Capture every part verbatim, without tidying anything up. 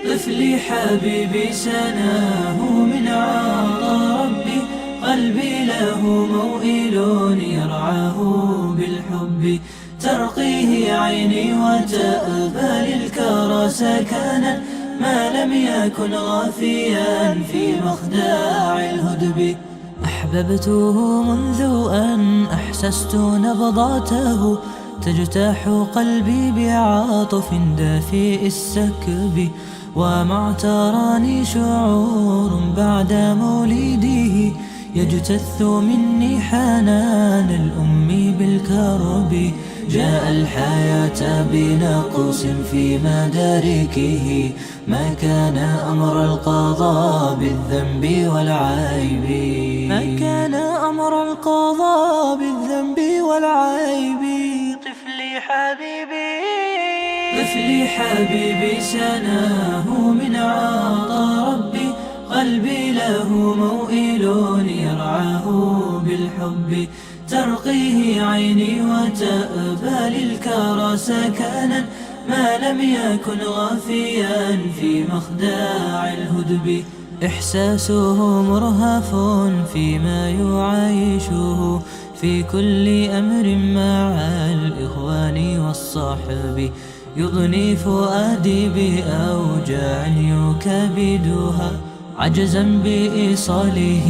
طفلي حبيبي سناه من عطا ربي، قلبي له موئل يرعاه بالحب، ترقيه عيني وتأبى للكرى سكنا، ما لم يكن غافيا في مخداع الهدب. أحببته منذ أن أحسست نبضاته، تجتاح قلبي بعاطف دافئ السكب، وما اعتراني شعور بعد مولده، يجتث مني حنان الأم بالكرب. جاء الحياة بنقص في مداركه، ما كان أمر القضاء بالذنب والعيب. ما كان أمر القضاء بالذنب والعيب. طفلي حبيبي، طفلي حبيبي سناه من عطا ربي، قلبي له موئل يرعاه بالحب، ترقيه عيني وتأبى للكرى سكنا، ما لم يكن غافيا في مخداع الهدب. إحساسه مرهف فيما يعايشه في كل أمر مع الإخوان والصحب، يضني فؤادي بأوجاع يكابدها، عجزا بإيصاله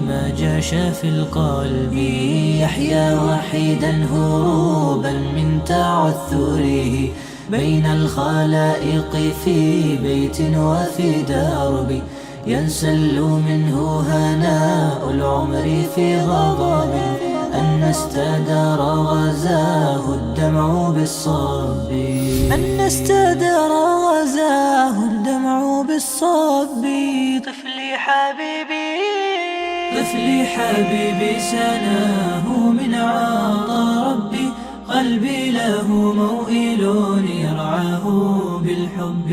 ما جاش في القلب. يحيا وحيدا هروبا من تعثره، بين الخلائق في بيت وفي درب، ينسل منه هناء العمر في غضب، أن استدار غزاه الدمع بالصب. أن استدار غزاه الدمع بالصب. طفلي حبيبي، طفلي حبيبي سناه من عطا ربي، قلبي له موئل يرعاه بالحب،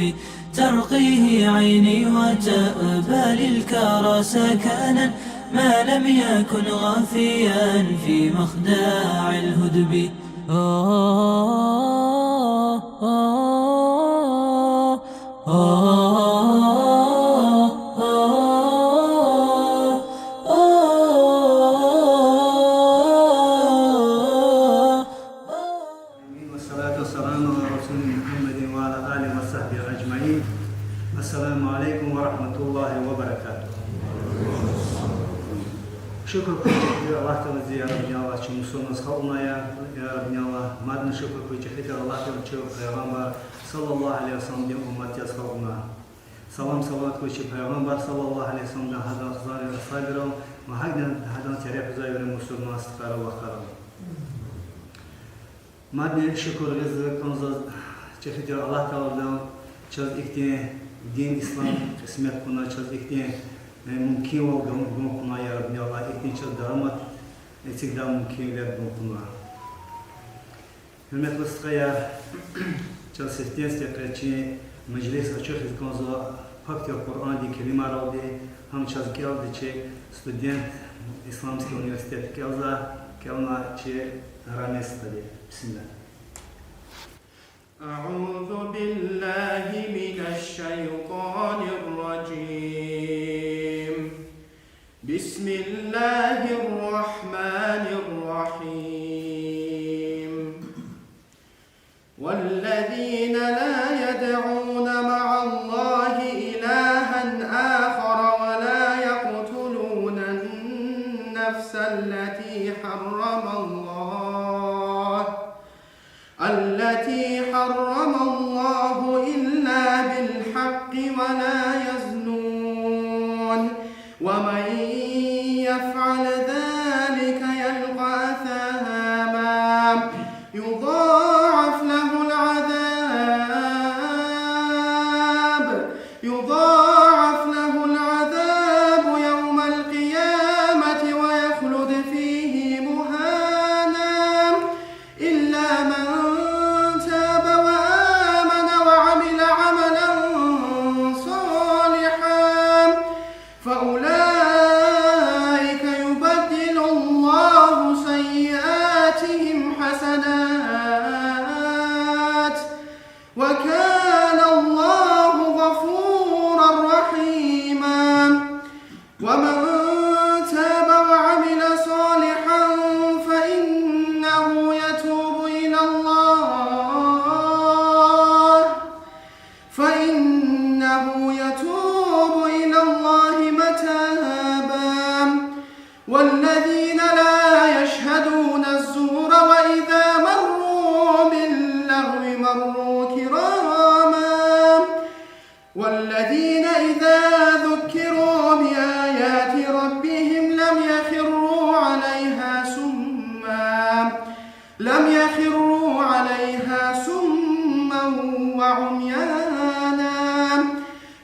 ترقيه عيني وتأبى للكرى سكنا، ما لم يكن غافيا في مخداع الهدب. آه، آه، آه، آه، آه. آمين. والصلاة والسلام على رسول محمد وعلى آله وصحبه أجمعين. السلام عليكم ورحمة الله وبركاته. Шукур хьуй чӀехи тир Аллагь Тааладиз, я Рабби Аллагь, чи мусурман халкьна, я, я Рабби Аллагь, мадни шукур хьуй чӀехи тир Аллагь Тааладиз, чи пайгъамбар صلى الله عليه وسلمдин уммат яз халкьна. Салам-салават хьуй чи пайгъамбар صلى الله عليه وسلمдин гьадан хизанрив, асгьабрив ва гьакӀни гьадан тереф гузвай вири мусурман стхайрив, вахарив. Мадни шукур гъиз кӀанзава чӀехи тир Аллагь Тааладиз, чаз ихьтин дин ислам кьисмет хьуна, чаз ихьтин, э, мумкинвал гун, гун хьуна, я Рабби Аллагь, ихьтин чаз дарамат эцигдай мумкинвилер гун хьуна. Гьуьрметлу стхаяр, чаз сифтени-сифте къе чи межлис ачух хьиз кӀанзава пак тир Къуръандин келимайралди, гьам чаз кӀелда чи студент, Исламский университет кӀелза, кӀелна чи Рамез стхади. Бисмиллагь. أعوذ بالله من الشيطان الرجيم. بسم الله الرحمن الرحيم. والذين لا يدعون مع الله إلها آخر ولا يقتلون النفس التي حرم الله التي حرم الله إلا بالحق ولا يزنون، ومن يفعل ذلك يلق أثاما يضاعف له العذاب، يضاعف له العذاب يوم القيامة ويخلد فيه مهانا. إلا من تاب وآمن وعمل عملا صالحا فأولئك يبدل الله سيئاتهم حسنات وكان الله غفورا فإنه يتوب إلى الله متابا. والذين لا يشهدون الزور وإذا مروا باللغو مروا كراما. والذين إذا ذكروا بآيات ربهم لم يخروا عليها سما، لم يخروا عليها سما وعميانا.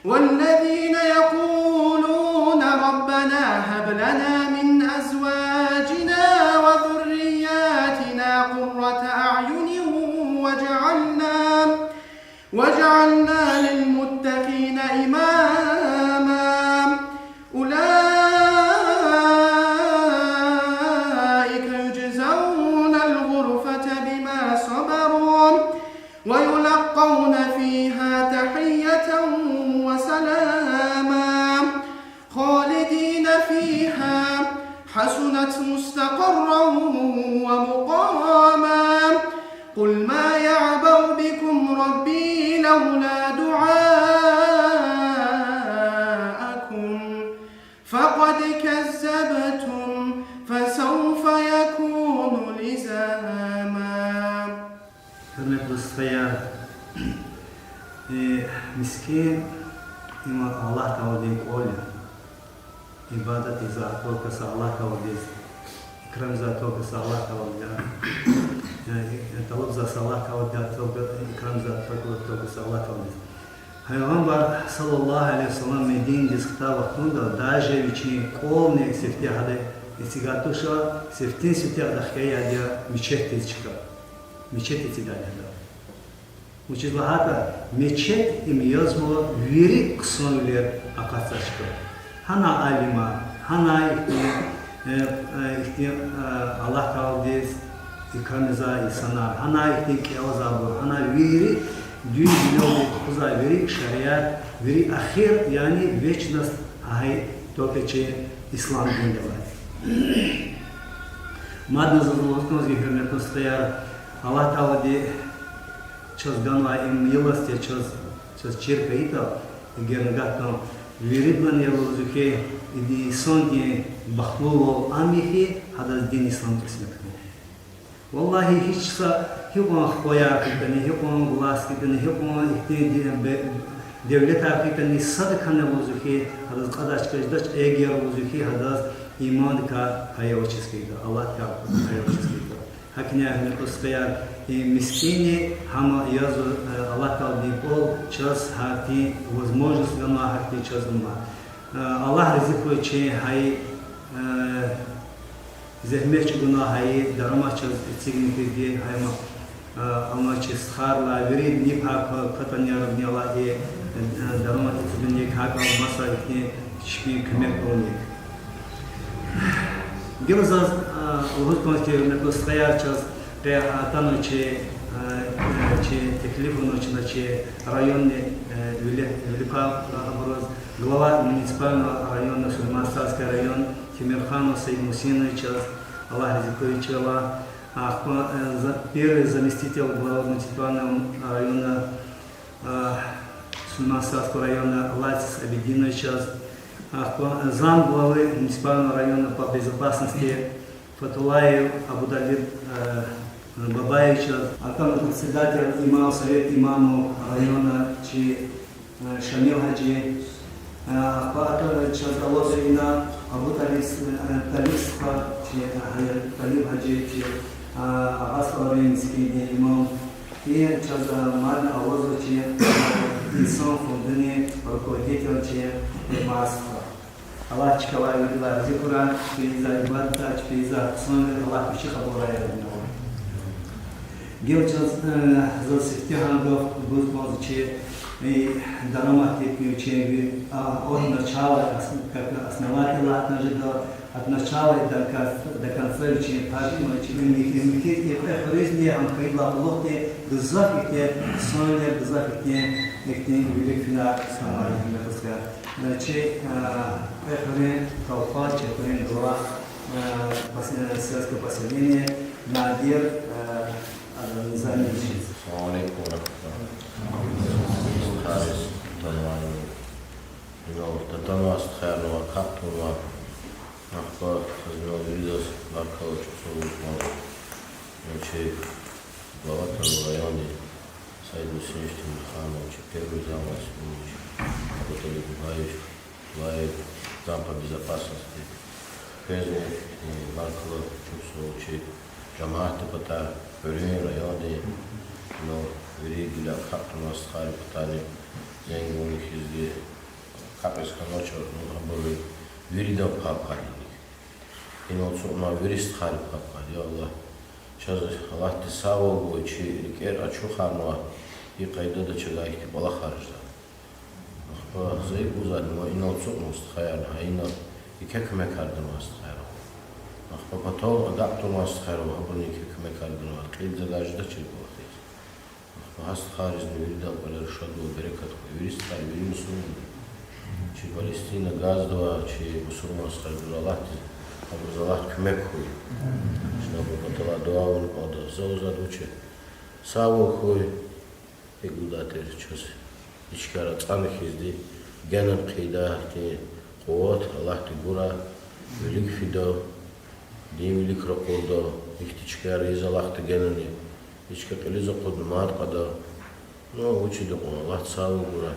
والذين يقولون ربنا هب لنا من أزواجنا وذرياتنا قرة أعين واجعلنا، واجعلنا للمتقين إماما. أولئك يجزون الغرفة بما صبروا ويلقون فيها تحية وسلاما خالدين فيها حسنت مستقرا ومقاما. قل ما يعبأ بكم ربي لولا دعاؤكم فقد كذبتم فسوف يكون لزاما. Гьуьрметлу стхаяр, э, мискин им Аллагь Тааладин кӀвал я. Ибадат ийизвай ток са Аллагь Тааладиз, икрам ийизвай ток са Аллагь Тааладиз, э, тӀалабзавай са Аллагь Тааладиз, икрам ийизвай ток, ток са Аллагь Тааладиз. Пайгъамбар صلى الله عليه وسلم Мединадиз хтай вахтунда даже вичин кӀвални сифте гьада эцигай туш, сифтени-сифте гьада хкяяйди я мечетдиз чка. Мечетдиз эцигайди я гьада. Вучиз лагьайтӀа мечет им язва вири хъсанвилер акъатзавай чка. Гьана алимар, гьана ихьтин, э, э, ихьтин, э, Аллагь Тааладиз икрам ийизвай инсанар, гьана ихьтин кӀелзавайбур, гьана вири дуьз-дуьньядин тухузвай вири шариат, вири эхир, яни вечность гьа только чи ислам дин я лагьана. Мадни заз лугьуз кӀанзава, гьуьрметлу стхаяр, Аллагь Таалади чаз ганвай им милость я, чаз, чаз чир хьайитӀа, эгер нагатӀан виридалайни я лугьузва хьи, и инсандин бахтлувал ам я хьи, гьадаз дин ислам кьисмет хьана. Валлагьи, гьич са гьикьван хваяр хьайитӀани, гьикьван власть хьайитӀани, гьикьван ихьтин де-, бе-, девлетар хьайитӀани, садакай лугьузва хьи, гьадаз кьадач, кьадач, эгер лугьузва хьи, гьадаз имандикай пай авачиз хьайитӀа, Аллагьдикай пай авачиз хьайитӀа. ГьакӀни, гьуьрметлу стхаяр, и мискинни гьам язва, э, Аллагь Тааладин кӀвал чаз гьахьтин возможность ганвай, гьахьтин чаз ама. Э, Аллагь рази хьуй чи гьа и, э, зегьмет чӀугунай, гьа и дарамат чаз эцигна хьизди, гьа и ма, э, ама чи стхайрилай вири НИИП-ар ква-, кватӀани я рудни Аллагьди, э, дарамат эцигуник, гьакӀ маса ихьтин чпин куьмек авуник. Гила заз, э, лугьуз кӀанзава хьи, гьуьрметлу стхаяр, чаз къе атана чи, э, э, чи теклиф авуна чна чи районный, э, вили-, виликан, э, абуруз, глава муниципального района, Сулейман-Стальский район Темирханов Саид Мусиновичаз, Аллагь рази хьуй чалай, ахпа, э, за-, первый заместитель главы муниципального района, э, Сулейман-Стальского района Лацис Абидиновичаз, ахпа, э, зам главы муниципального района по безопасности Фатулаев Абуталиб, э, Бабаевичаз, атана председатель имам, совет имамов района чи, э, Шамил-гьажи, э, ахпа атана чаз алазва ина Абуталиб, э, Талиб стха чи, э, Талиб-гьажи чи, э, Агъа СтӀалрин мискӀиндин имам, и чаз, э, мадни алазва чи, э, инсан фондунин руководитель чи Эмас стха. Аллагь чкалай виридалай рази хьурай, чпин ийизвай ибадатар, чпин ийизвай хъсанвилер Аллагь вичи кьабулрай, я Рабби. Гила чаз, э, заз сифтегьан гаф гуз кӀанзава чи, э, дараматдин куьн чи, а, от начала, ос-, как основатель лагьана жеда, от начала и до кон-, до конца вичин партия, вичин михьи-, михьи-, и кьве хуьруьзни гьам хьайидалай кьулухъди гзаф ихьтин хъсанвилер, гзаф ихьтин, ихьтин вилик финар амай, мехъуска. Чи, а, кьве хуьруьн колхоз, чи хуьруьн глава, а, пос-, сельского поселения Надир, а, Низамиевич. Салам алейкум ва рахматуллах. Тарис, танвайни. Инал татанвай стхаярни ава, капӀ тунвай. Ахпа заз инал виридаз баркалла чӀехи лугьуз кӀанзава. Чи глава тир районди Саид Мусинович Темирханов, чи первый зам Василий Иванович Абуталиб Бугаевич, глава зам по безопасности. Квезни, э, баркалла чӀехи лугьузва чи жамаатдин патай, хуьруьн, райондин, ну, вири гила капӀ тунвай стхайрин патайни, зенгуни хьизди, капӀ эцигнавачир, ну, абуру виридан паб хьайиди. Инал ацукьнавай вири стхайрин паб хьайиди, я Аллагь. Чаз Аллагьди сагъвал гуй, чи рикӀер ачухарнавай, и къайдада чавай ихьтин кӀвалахар жеда. Ахпа за икӀ лугьузвайди я, инал ацукьнавай стхаярни, гьа инал еке куьмекар ганвай стхаяр ава. Ахпа патал агакь тунвай стхаяр ава, гьабурни еке куьмекар ганвай, кьилди за гаждачир кӀвалахиз. Ахпа гьа стхайризни виридан кӀвалера шадвал, берекат хьуй, вири стхайри, вири мусурманри. Чи Палестина, Газдавай чи мусурман стхайриз Аллагьди, абуруз Аллагьди куьмек хьуй. Чна абурун паталай дуьа авуна кӀанда, за лугьузвайди вуч я. Сагъвал хьуй, икӀ лугьудай тир чаз. И чкаяр ацӀана хьизди, генани хъийидай ихьтин къуват Аллагьди гурай, вилик фида, дин вилик ракъурда, ихьтин чкаяр ийиз Аллагьди генани, и чка кьилиз акъудна мад кьада. Ну, вучиз акьван, Аллагьди сагъвал гурай.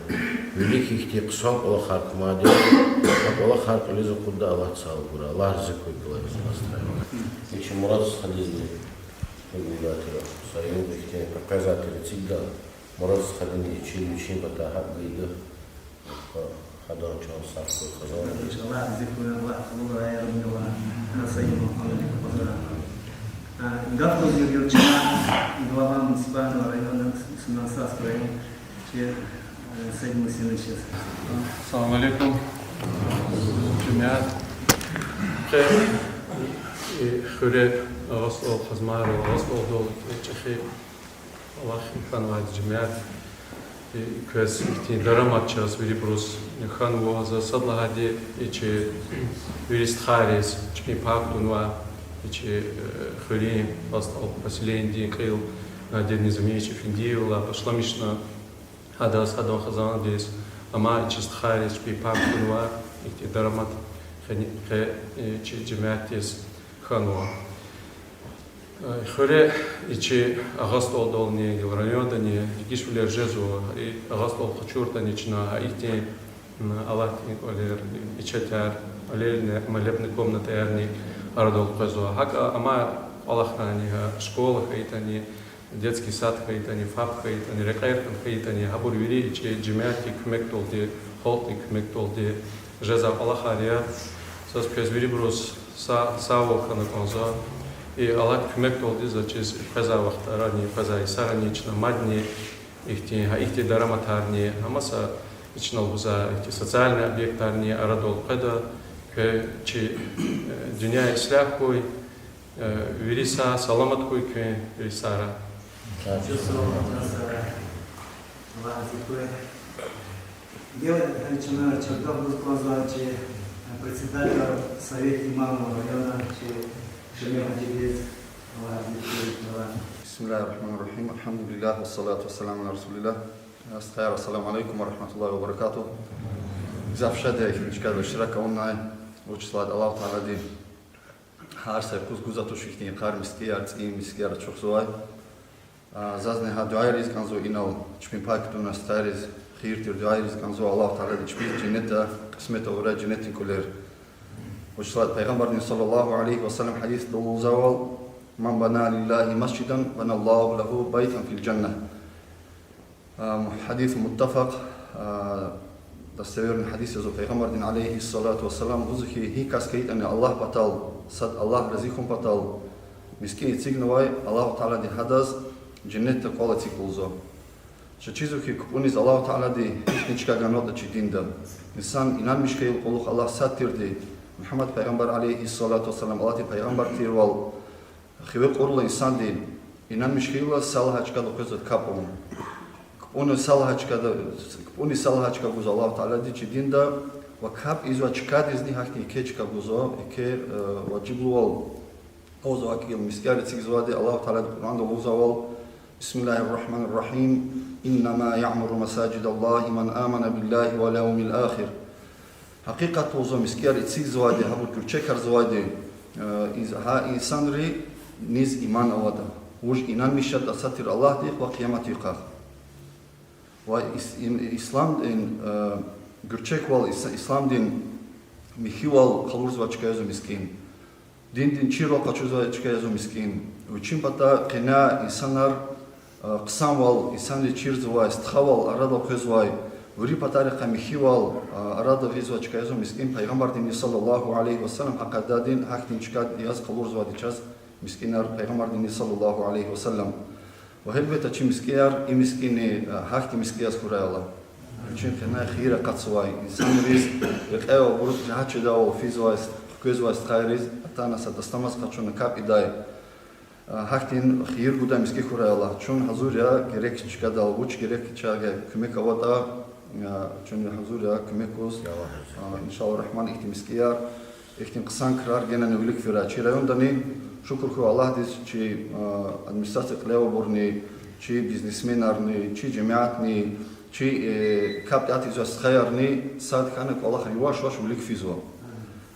Вилик ихьтин хъсан кӀвалахар кумади, а кӀвалахар кьилиз акъудда, Аллагьди сагъвал гурай. Аллагь рази хьуй квелай, Аллагьди сагъвал гурай. И чи Мурад стхадизни гуьгуьллай тир, са югъ ихьтин къекъвезвай тир эцигда, Мурад стхадини и чил вичин патай гьакӀ гайида. Гьадан чан сагъ хьуй, хизан. Аллагь рази хьуй, Аллагь кьабулрай, я Рабби Аллагь. Ана Саид Мухаммад Кабаза. А, гаф гузва чна глава муниципального района Сулейман-Стальский район, чи, э, Саид Мусиновичаз. Ассаламу алейкум. Жемят. Къе, э, хуьре Агъа СтӀал, Хазмайрал Агъа СтӀалдал, э, чӀехи кӀвалах хьанвайди жемят, э, квез ихьтин дарамат чаз вирибуруз хьанва. За сад лагьайди, э, чи вири стхайриз чпин пак тунва, э, чи, э, хуьруьн Агъа СтӀал поселениедин кьил Надир Низамиевич Эфендиевилай башламишна, гьадаз, гьадан хизандиз, амай чи стхайриз чпин пак тунва, ихьтин дарамат къе, къе, э, чи жемятдиз хьанва. Э, хуьре и чи Агъа СтӀалдални, гила райондани дегишвилер жезва, и Агъа СтӀал къачуртӀани чна гьа ихьтин, м, алатдин кӀвалер, ичетяр, молельная, молебный комнатаярни арадал къвезва. ГьакӀ амай кӀвалахрани, гьа школа хьайитӀани, детский сад хьайитӀани, ФАП хьайитӀани, рекьер хьайитӀани, гьабур вири чи жемятдин куьмекдалди, халкьдин куьмекдалди жезвай кӀвалахар я. Заз квез вирибуруз са-, сагъвал хьана кӀанзава. И алат куьмекдалди заз чиз къвезвай вахтарани, къвезвай йисарани чна мадни ихьтин, гьа ихьтин дараматарни, амаса чна лугьузвай ихьтин социальный объектарни арадал къведа, квез чи, э, дуьнья ислягь хьуй, э, вири сагъ-саламат хьуй куьн, вири сагърай. Чаз саламат хьана сагърай. Аллагь рази хьуй. Гила, э, чна чардахдиз кӀанзавай чи, э, председатель Совет имамов района чи Шамил Гьажидиз, Аллагь рази хьуй, Аллагь. بسم الله الرحمن الرحيم. الحمد لله والصلاة والسلام على رسول الله. Стхаяр, السلام عليكم ورحمة الله وبركاته. Гзаф шад я ихьтин чкадал иштирак авунай. Вучиз лагьайтӀа Аллагь Таалади гьар са юкъуз гузвай туш ихьтин йикъар мискӀинар, цӀийи мискӀинар ачухзавай. А, зазни гьа дуьа ийиз кӀанзава инал чпин пак тунвай стхайриз, хийир тир дуьа ийиз кӀанзава, Аллагь Таалади чпиз женнетда кьисмет авурай, женнетдин кӀвалер. Вучиз лагьайтӀа Пайгъамбардин صلى الله عليه وسلم гьадисда лугьузвайвал: من بنى لله مسجدا بنى الله له بيتا في الجنة. А, гьадис муттафакъ, а, достоверный гьадис язва Пайгъамбардин, عليه الصلاة والسلام, лугьузва хьи, гьи кас хьайитӀани Аллагь патал, сад Аллагь рази хьун патал, мискӀин эцигнавай, Аллагь Таалади гьадаз женнетда кӀвал эцигда лугьузва. Ша чизва хьи, кпӀуниз Аллагь Таалади ихьтин чка ганватӀа чи динда. Инсан инанмиш хьайила кьулухъ Аллагь сад тирди, Мугьаммад пайгъамбар, عليه الصلاة والسلام, Аллагьдин пайгъамбар тирвал, хиве кьурла инсанди, инанмиш хьайила, са лагьай чкада къвезва капӀ авун. КпӀуни са лагьай чкада, кпӀуни са лагьай чка гузва Аллагь Таалади чи динда, ва капӀ ийизвай чкадизни гьахьтин еке чка гузва, еке, э, важиблувал авазва. ГьакӀ хьайила мискӀинар эцигзавайди, Аллагь Таалади Къуръанда лугьузвайвал: بسم الله الرحمن الرحيم. إنما يعمر مساجد الله من آمن بالله واليوم الآخر. Гьакъикъатда лугьузва мискӀинар эцигзавайди, гьабур гуьрчегзавайди, э, из-, гьа инсанри, низ иман аватӀа, вуж инанмиш ятӀа са тир Аллагьдихъ ва Къияматдин юкъуз. Ва ис-, им-, исламдин, э, гуьрчегвал, ис-, исламдин михьивал къалурзавай чка язва мискӀин. Диндин чирвал къачузвай чка язва мискӀин. Вичин патай къене инсанар, э, хъсанвал, инсанриз чирзавай, стхавал арадал къвезвай, вири патарихъай михьивал, э, арадал гъизвай чка язва мискӀин. Пайгъамбардини صلى الله عليه وسلم гьа къайдадин, гьахьтин чка яз къалурзавайди чаз мискӀинар Пайгъамбардини صلى الله عليه وسلم. Ва гьелбетда, чи мискӀинар, и мискӀинни, э, гьахьтин мискӀин яз хьурай Аллагь. Вичин къене хийир акъатзавай, инсанриз, рекье авайбуруз регьят жедайвал физвай, хквезвай стхайриз, атана са дастамаз къачуна капӀ ийидай, э, гьахьтин хийир гудай мискӀин хьурай Аллагь. Чун гьазур я герек чкадал, вуч герек чагъе куьмек аватӀа, э, чун гьазур я куьмек гуз. Э, إن شاء الله الرحمن, ихьтин мискӀинар, ихьтин хъсан крар генани вилик фирай. Чи райондани, шукур хьуй Аллагьдиз, чи, э, администрация кьиле авайбурни, чи бизнесменарни, чи жемятни, чи, э, капӀ тӀеатӀ ийизвай стхаярни сад хьана кӀвалахар яваш-яваш вилик физва.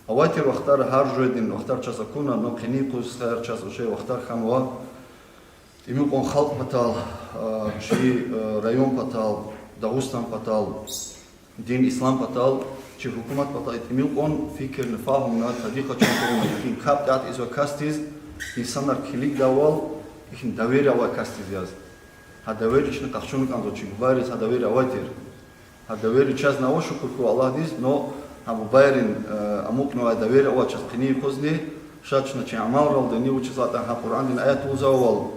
Авай тир вахтар, гьар жуьредин вахтар чаз акуна, но къенин юкъуз стхаяр чаз уже вахтар хьанва. Тӏимил кьван халкь патал, а, чи, а, район патал, Дагъустан патал, дин ислам патал, чи гьукумат патал тӏимил кьван фикирна, фагьумна, тади къачун тавуна, ихьтин капӏ тӏеатӏ ийизвай касдиз, инсанар килигдайвал, ихьтин доверие авай касдиз яз. Гьа доверие чна къахчуна кӏанзава, чи бубайриз гьа доверие авай тир. Гьа доверие чазни ава, шукур хьуй Аллагьдиз, но гьа бубайрин, э, амукьнавай доверие ава чаз къенин юкъузни, ша чна чи амалралдани, вучиз лагьайтӏа гьа Къуръандин аят лугьузвайвал,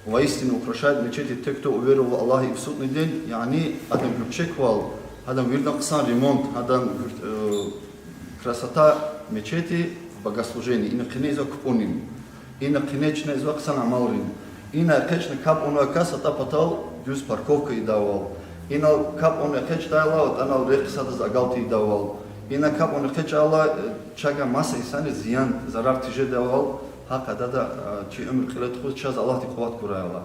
воистину украшают мечети те, кто уверовал в Аллаха и в судный день, яни адан гуьрчегвал, адан виридан хъсан ремонт, адан гуьр-, э, красота мечети в богослужении, ина къене ийизвай капӏунин. Ина къене чна ийизвай хъсан амалрин. Ина экъечӏна капӏ авунвай кас атӏа патал дуьз парковка ийидайвал. Инал капӏ авуна экъечӏдайла, атӏанал рехъ садаз агалт ийидайвал. Ина капӏ авуна экъечӏайла, э, чавай маса инсанриз зиян, зарар тежедайвал, гьа къайдада, э, чи уьмуьр кьиле тухуз чаз Аллагьди къуват гурай Аллагь.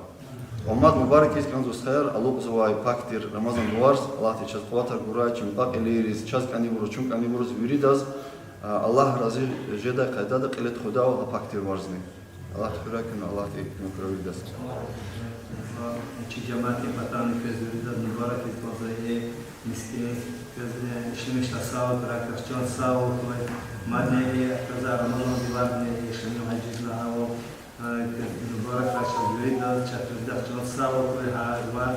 Ва мад мубарак ийиз кӏанзава, стхаяр, алукьзавай пак тир Рамазан варз, Аллагьди чаз къуватар гурай, чи мукьва-кьилийриз, чаз кӏанибуруз, чун кӏанибуруз, виридаз, а, Аллагь рази жедай къайдада кьиле тухудайвал гьа пак тир варзни. Аллагьди хуьрай куьн, Аллагьди куьмек гурай виридаз. Чи жемятдин патани квез виридаз мубарак ийиз кӏанзава и мискӏин, квезни ишлемишна сагъвал хьурай, квез чан сагъвал хьуй, мадни и къаза Рамазан варзни ишлемишна гьажиз лагьайвал, квез мубаракрай чаз виридаз, чаз виридаз чан сагъвал хьуй, гьа ва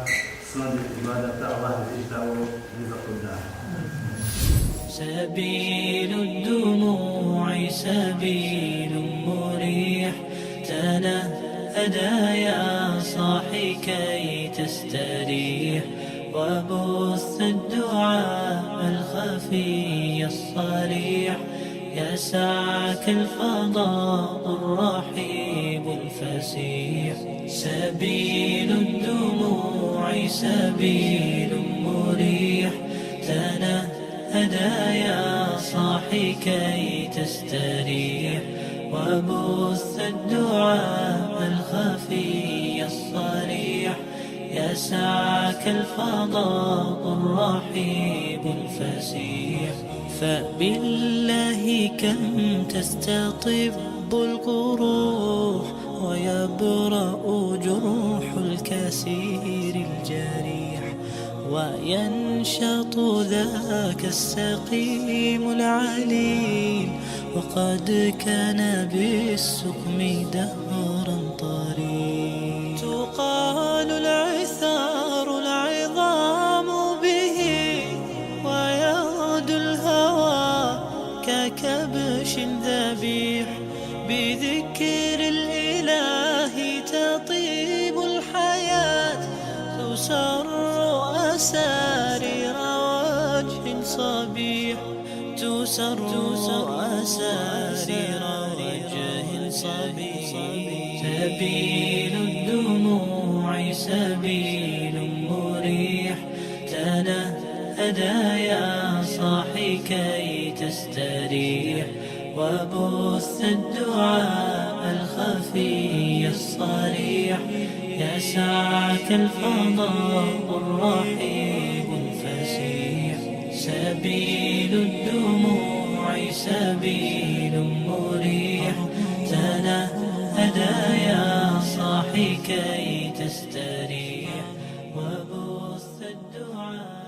хъсандиз ибадатда Аллагь рази жедайвал гьиз акъудда. سبيل الدموع سبيل مريح، تنهدى يا صاحي كي تستريح، وبث الدعاء الخفي الصريح، يسعك الفضاء الرحيب الفسيح. سبيل الدموع سبيل مريح، تنهدى يا صاحي كي تستريح، وبث الدعاء الخفي الصريح، يسعك الفضاء الرحيب الفسيح. فبالله كم تستطب القروح، ويبرأ جرح الكسير الجريح، وينشط ذاك السقيم العليل، وقد كان بالسقم دهرا طريح. تقال العثار العظام به، ويغدو الهوى ككبش ذبيح. بذكر الإله تطيب الحياة، تسر أسارير وجه صبيح. تسر أسارير وجه صبيح. سبيل الدموع سبيل مريح، تنهدى يا صاحي كي تستريح، وبث الدعاء الخفي الصريح، يا ساعة الفضاء الرحيب الفسيح، سبيل الدموع سبيل مريح، تنهد يا صاحي كي تستريح، وبث الدعاء